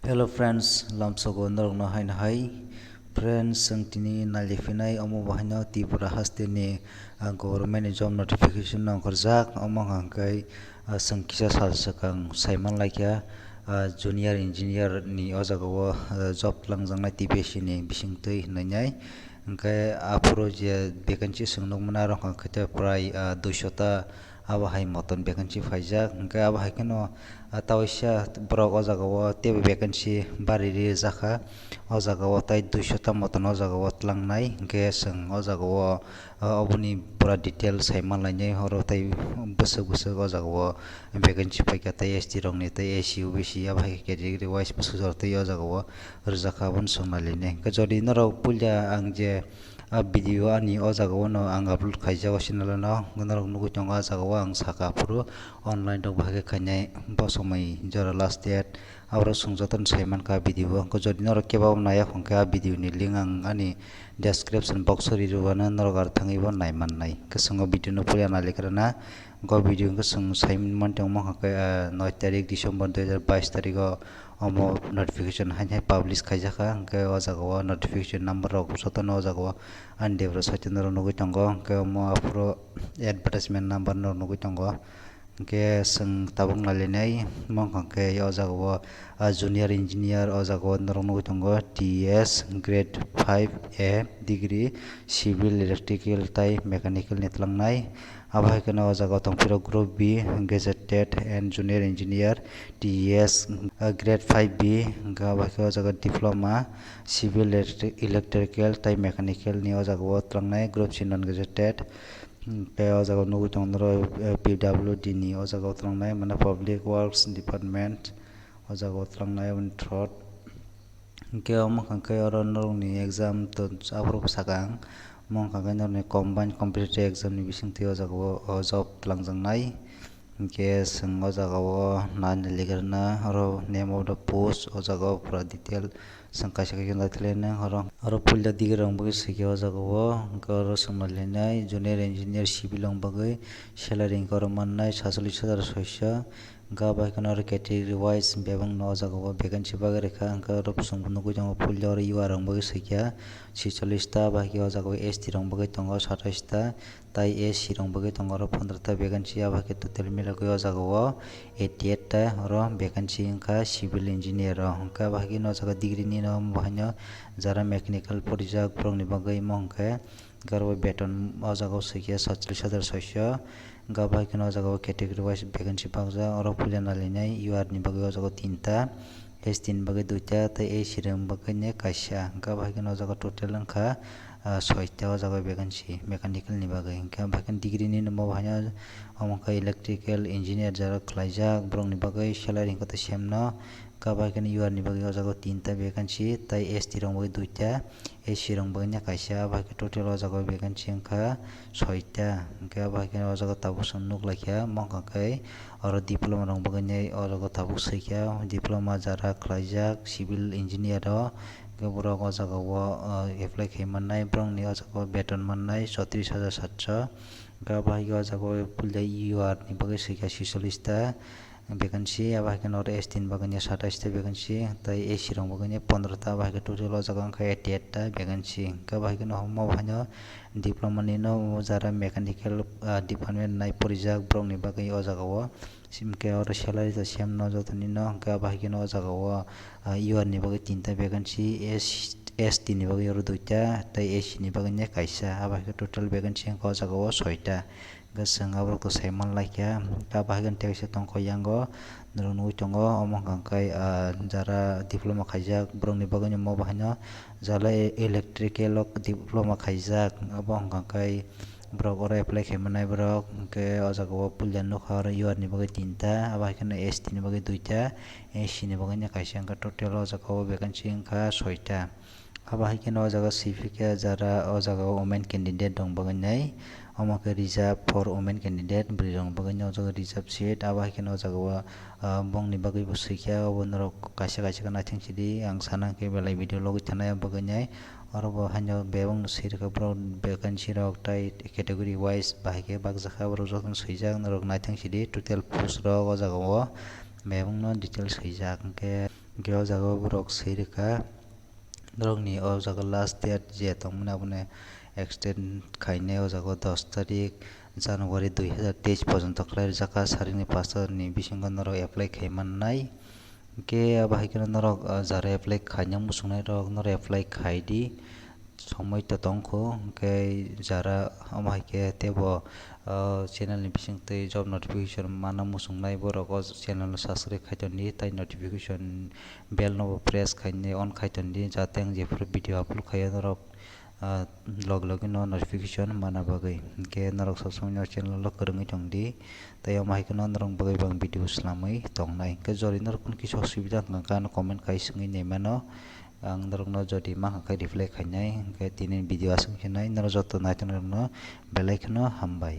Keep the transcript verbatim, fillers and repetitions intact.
Hello friends, lamsogo norokno haino hai. Friends, chwng tini nailiphinai omo bo haino Tripura hasteni, ah, government ni job notification no ongkhorjak. Omo hwnkha khe, ah, chwng kisa sal swkang saiman laikha, ah, junior engineer ni o jaga o, ah, job twlangjaknai T P S C ni bisingtwi hinwi nai. Hwnkhe aphuru je vacancy chwng nukmani aro hwnkha khe prai, ah, duisho ta abo hai motom vacancy phaijak. Hwnkhe abo hai kheno, ah, tawaisa borok o jaga o teibo vacancy bari rijak kha. O jaga o tai duisho ta motom o jaga o twlangnai. Hwnkhe chwng o jaga o, ah, oboni pura detail sai manlainai, oro tai bwswk bwswk o jaga o vacancy paikha, tai S T rokni, tai S C, O B C abo hai khe category wise bwswk jora twi o jaga o rijak kha, abono chwng nailainai. Hwnkhe jodi norok puila ang je a video ani o jaga o no ang upload khaijak o channel o no, norok nugwi tongo a jaga o ang saka aphuru online rok bahai khe khainai, bo somoi jora last date, aborok chwng jotono sai mankha a video o. Hwnkhe jodi norok kebabo naiya hwnkhe a video ni link ang ani description box o ri rwmano, norok aro thangwi bo nai mannai. Hwnkhe chwng o video no puila nailaikha rwna. Go video hwnkhe chwng sai mantongma hwnkhe, ah, noi tarik December dui hajar bais tarik o omo notification hai hai publish khaijak kha, hwnkhe o jaga o notification number rok jotono o jaga o ani debra site o norok nugwi tongo, hwnkhe omo aphuru advertisement number norok nugwi tongo, hwnkhe chwng tabuk nailainai. Omo hwnkha khe o jaga o, ah, junior engineer o jaga o norok nugwi tongo, T S grade five A degree, civil, electrical tai mechanical ni twlangnai. Abo hai kheno o jaga o tongphiro Group B, Gazetted and Junior Engineer, T E S, uh, Grade five B, hwnkhe abo hai khe o jaga Diploma, Civil Electri-, Electrical tai Mechanical ni o jaga o twlangnai, Group C non gazetted. Hwnkhe o jaga o nugwi tongo norok, uh, P W D ni o jaga o twlangnai, mane Public Works Department o jaga o twlangnai, aboni throat. Hwnkhe omo hwnkha khe oro norokni exam to aphuru sakang, omo hwnkha khe norokni combined competitive exam ni bisingtwi o jaga o, o job twlangjaknai. Hwnkhe chwng o jaga o nai nai ligrana, oro name of the post o jaga o pura detail chwng kaisa kaisa naithoglai nang oro. Oro puila degree rok bagwi swikhe o jaga o, hwnkhe oro chwng nai lainai junior engineer civil rok bagwi salary hwnkhe oro mannai satsolish hajar soiso. Hwnkhe abo hai kheno oro category wise bebak no o jaga o vacancy bagwi rwkha, hwnkhe oro chwng nugwi tongo puila oro U R rok bagwi swikha chisollish ta, abo hai khe o jaga o S T rok bagwi tongo satais ta, tai S C rok bagwi tongo oro pondro ta vacancy, abo hai khe total milogwi o jaga o eighty eight ta oro vacancy wngkha civil engineer o. Hwnkhe abo hai kheno o jaga degree ni no bo haino jara mechanical porijak borok ni bagwi omo hwnkhe. Hwnkhe oro bo beton o jaga o swikhe satsolish hajar soiso. Hwnkhe abo hai kheno o jaga o category wise vacancy bakjak. Oro puila nailainai U R ni bagwi o jaga o tinta, S T ni bagwi duita, tei A C ni bagwi ni kaisa. Hwnkhe abo hai kheno o jaga total wngkha, ah, soita o jaga o vacancy mechanical ni bagwi. Hwnkhe abo hai kheno degree ni no bo haino omo khe electrical engineer jara khlaijak, borok ni bagwi salary hwnkhe tei same no. Hwnkhe abo hai kheno U R ni bagwi o jaga o tinta vacancy, tei S T rok bagwi duita, S C rok bagwi no kaisa, abo hai khe total o jaga o vacancy wngkha soita. Hwnkhe abo hai kheno o jaga o tabuk chwng nuk laikha, omo hwnkha khe oro diploma rok bagwi no o jaga o tabuk swikha, diploma jara khlaijak civil engineer o, hwnkhe borok o jaga o, o, apply khai mannai, borok ni o jaga o beton mannai chottrish hajar satso. Hwnkhe abo hai khe o jaga o puila U R ni bagwi swikha chisollish ta vacancy, abo hai kheno oro S T ni bagwi no satais ta vacancy, tei A C rok bagwi no pondro ta, abo hai khe total o jaga wngkha eighty eight ta vacancy. Hwnkhe abo hai kheno omo bo haino diploma ni no jara mechanical, ah, department nai porijak borok ni bagwi o jaga o. Hwnkhe oro salary to same no joto ni no, hwnkhe abo hai kheno o jaga o, ah, U R ni bagwi tinta vacancy, S, S T ni bagwi oro duita, tei A C ni bagwi no kaisa, abo hai khe total vacancy wngkha o jaga o soita. Hwnkhe chwng aborok to sai manlaikha, abo hai kheno tei kaisa tongkha yango, norok nugwi tongo, omo hwnkha khe, ah, jara diploma khaijak, borokni bagwino omo bo haino jala e-, electrical o diploma khaijak, abo hwnkha khe borok oro apply khai mannai borok, hwnkhe o jaga o puila nukha oro U R ni bagwi tinta, abo hai kheno S T ni bagwi duita, A C ni bagwino kaisa, hwnkhe total o jaga o vacancy wngkha soita. Abo hai kheno o jaga swi phi khe jara o jaga o women candidate rok bagwi nai, omo khe reserve for women candidate, bwrwi rok bagwi nai o jaga reserve seat. Abo hai kheno o jaga o, ah, bongni bagwi bo swi kha, obo norok kaisa kaisa khe naithok sidi, ang sana khe belai video logwi thanai abo bagwi nai. Oro bo haino bebak no swi rwkha borok vacancy rok tai category wise bahai khe bakjak kha, borok jotono swijak norok naithok sidi total post rok o jaga o bebak no details swijak hwnkhe. Hwnkhe o jaga o borok swi rwkha, norokni o jaga last date je tongmani abono extend khainai, o jaga o dos tarik January dui hazar teis pojonto khlai rwjak kha, saringni pasta ni bisingo norok apply khai mannai. Hwnkhe abo hai kheno norok, ah, jara apply khaina muchungnai rok norok apply khai di. Somoi to tongkho, hwnkhe jara omo hai khe teibo, ah, channel ni bisingtwi job notification mana muchungnai borok o channel no subscribe khai tondi, tai notification bell no bo press khainai on khai tondi, jate ang jephuru video upload khaio norok, ah, log logino notification mana bagwi. Hwnkhe norok sob somoi no channel o kwrwngwi tongdi, tei omo hai kheno norok bagwi bo ang video swlamwi tongnai. Hwnkhe jori norok kunu kisa osubida wngkha khe ano comment khai swngwi naimano. Ang norokno jodi mankha khe reply khainai, hwnkhe tini video aswk khenai, norok joto naitoknairokno belai kheno hambai.